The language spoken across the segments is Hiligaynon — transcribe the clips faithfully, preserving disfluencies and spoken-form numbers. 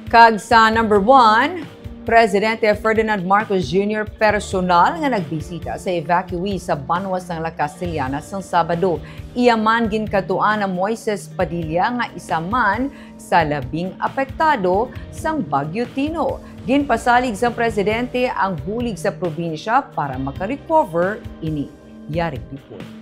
Kag sa number one, Presidente Ferdinand Marcos Junior personal nga nagbisita sa evacuee sa banwa sang La Castellana sang Sabado. Iya man ginkadtuan ang Moises Padilla nga isa man sa labing apektado sang Bagyo Tino. Ginpasalig sang presidente ang bulig sa probinsya para maka-recover ini. Yari report.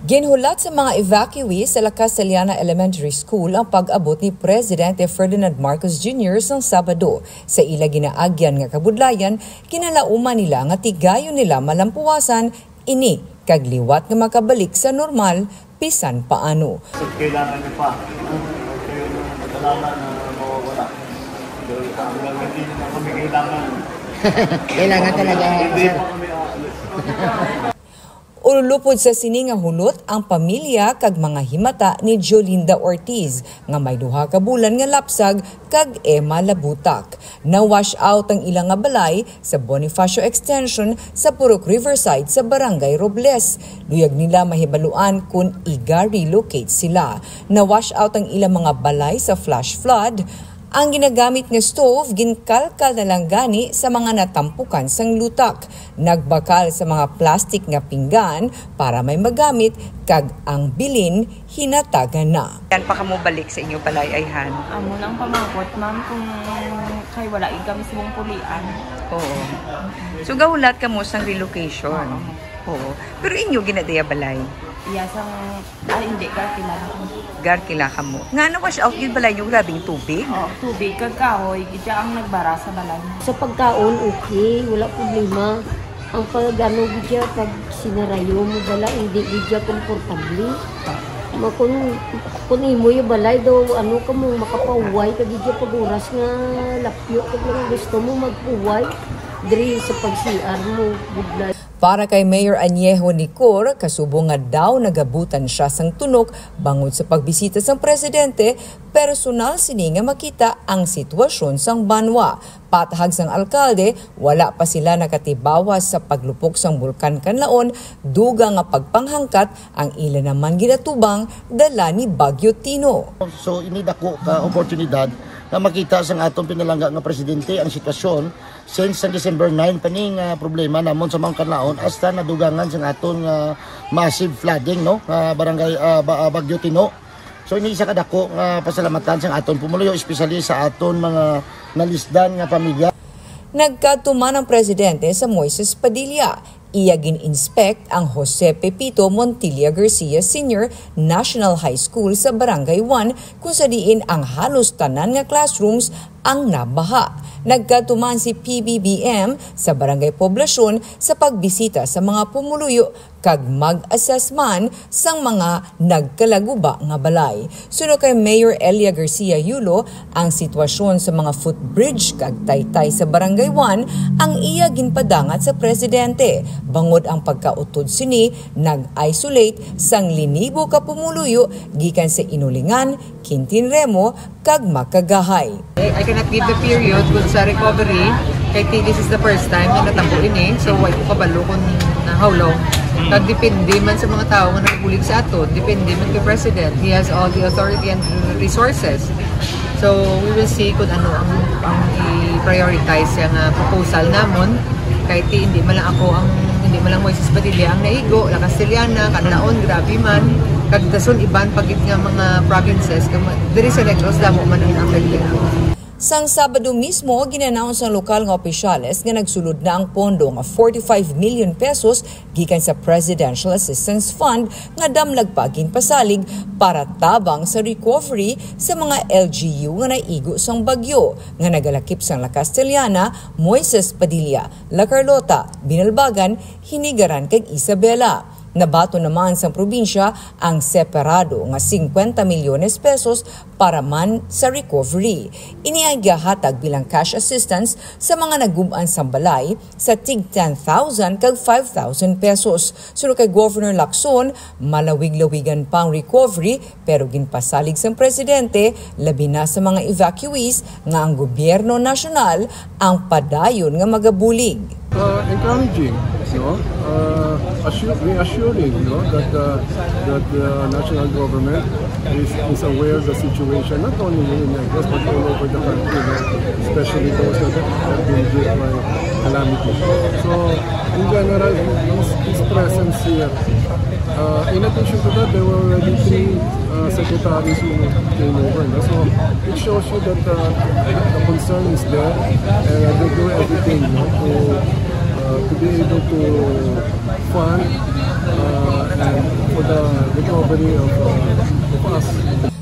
Ginhulat sa mga evacuees sa La Castellana Elementary School ang pag-abot ni Presidente Ferdinand Marcos Junior sang Sabado. Sa ila ginaagyan nga kabudlayan, kinalauman nila nga tigayon nila malampuwasan ini kag liwat nga makabalik sa normal bisan paano. So, kailangan niyo pa. Kayo yung kadalanan na mawawala. So, hanggang hindi niyo na kami kailangan. Kailangan talaga, Hindi sir. Pa kami aalis. Ululupod sa sini nga hulot ang pamilya kag mga himata ni Jolinda Ortiz, nga may duha ka bulan nga lapsag, kag Emma Labutak. Na-wash out ang ila nga balay sa Bonifacio Extension sa Purok Riverside sa Barangay Robles. Luyag nila mahibaluan kon iga-relocate sila. Na-wash out ang ila mga balay sa flash flood. Ang ginagamit nga stove, ginkalkal na lang gani sa mga natampukan sang lutak. Nagbakal sa mga plastic nga pinggan para may magamit, kag ang bilin hinatagan na. Yan pa kamo balik sa inyo balay, ayhan? Amo lang pamangkot, ma'am, kung kay wala gid kami sa mong pulian. Oo. So, gahulat kamo sang relocation? Oo. Oo. Pero inyo gina diya balay? Iya, sang, ah, hindi, gar kilala ko. Gar kila kamo. Nga na-wash out gid balay nyo, grabing tubig? Oo, tubig, kag kahoy, gid ang nagbara sa balay. Sa pagkaon, okay, wala problema. Ang pag, ano, gid siya, pag sinarayo mo bala, hindi gid siya komportable. Ma, kun, kun imo yung balay daw, ano ka mo, makapahuway ka gid siya pag oras nga lapyo ka lang gusto mo magpuway. Diri sa pag-C R mo, budlay. Para kay Mayor Añejo Nicor, kasubong nga daw nagabutan siya sang tunok bangod sa pagbisita sang presidente, personal sini nga makita ang sitwasyon sang banwa. Patahag sang alkalde, wala pa sila nakatibawas sa paglupok sang Bulkan Kanlaon, dugang nga pagpanghangkat ang ila naman ginatubang dala ni Bagyo Tino. So, ini dako ka oportunidad nga makita sang aton pinalangga nga presidente ang sitwasyon since sang December nine pa ni nga problema namon sa Mount Kanlaon hasta nadugangan sang aton nga massive flooding, no, nga barangay, ah, ba-, ah, Bagyo Tino. So, ini isa ka dako nga pasalamatan sang aton pumuluyo, especially sa aton mga nalisdan nga pamilya. Nagkadto man ang presidente sa Moises Padilla. Iya gin-inspect ang Jose Pepito Montilla Garcia Senior National High School sa Barangay One, kung sa diin ang halos tanan nga classrooms ang nabaha. Nagkadto man si P B B M sa Barangay Poblacion sa pagbisita sa mga pumuluyo kag mag-assess man sang mga nagkalaguba nga balay. Suno kay Mayor Elia Garcia Yulo, ang sitwasyon sa mga footbridge kag taytay sa Barangay One ang iya ginpadangat sa presidente, bangod ang pagkautod sini nag-isolate sang linibo ka pumuluyo gikan sa Inulingan, Quintin Remo, kag Makagahay. I, I cannot give the period kung sa recovery, kay ti-, this is the first time na natabo ini. So, wa ko kabalo kung na how long. Mm. Kag depende man sa mga tawo nga nagbulig sa ato, depende man kay President. He has all the authority and resources. So, we will see kung ano ang, ang i-prioritize siya nga proposal namon. Kay ti, hindi man lang ako ang, hindi man lang Moises Padilla ang naigo, La Castellana, Canlaon, grabe man. Kag dason iban pa gid nga mga provinces, kag ma-, diri sa Negros, damo man ang affected. Sang Sabado mismo, gin-announce sang lokal nga opisyales nga nagsulod na ang pondo nga forty-five million pesos gikan sa Presidential Assistance Fund nga damlag pa ginpasalig para tabang sa recovery sa mga L G U nga naigo sang bagyo nga nagalakip sang La Castellana, Moises Padilla, La Carlota, Binalbagan, Hinigaran kag Isabela. Nabaton naman sang probinsya ang separado nga singkwenta milyones pesos para man sa recovery. Ini ang gihatag bilang cash assistance sa mga nagub-an sang balay sa tig ten thousand kag five thousand pesos. Suno kay Governor Lacson, malawig-lawigan pa ang recovery, pero ginpasalig sang presidente, labi na sa mga evacuees, nga ang gobyerno nasyonal ang padayon nga magabulig. Uh, encouraging. No? Uh, assure, reassuring, no, that uh, that the national government is, is aware of the situation, not only in Negros but all over the country, no? Especially those that have been hit by calamity. So, in general, his, his presence here, uh, in addition to that, there were already three uh, secretaries who came over. No? So, it shows you that uh, the concern is there and they do everything, no, to uh, to be able to fund uh, and for the recovery of, uh, of us.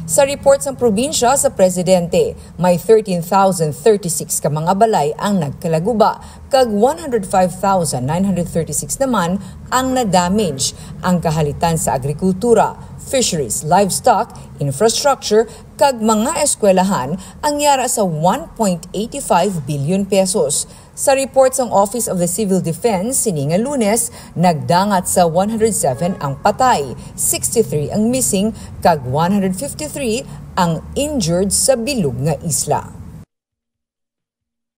Sa report sang probinsya sa presidente, may thirteen thousand thirty-six ka mga balay ang nagkalaguba, kag one hundred five thousand nine hundred thirty-six naman ang na-damage. Ang kahalitan sa agrikultura, fisheries, livestock, infrastructure, kag mga eskwelahan ang yara sa one point eight five billion pesos. Sa report sang Office of the Civil Defense sini nga Lunes, nagdangat sa one hundred seven ang patay, sixty-three ang missing, kag one hundred fifty-three ang injured sa bilog nga isla.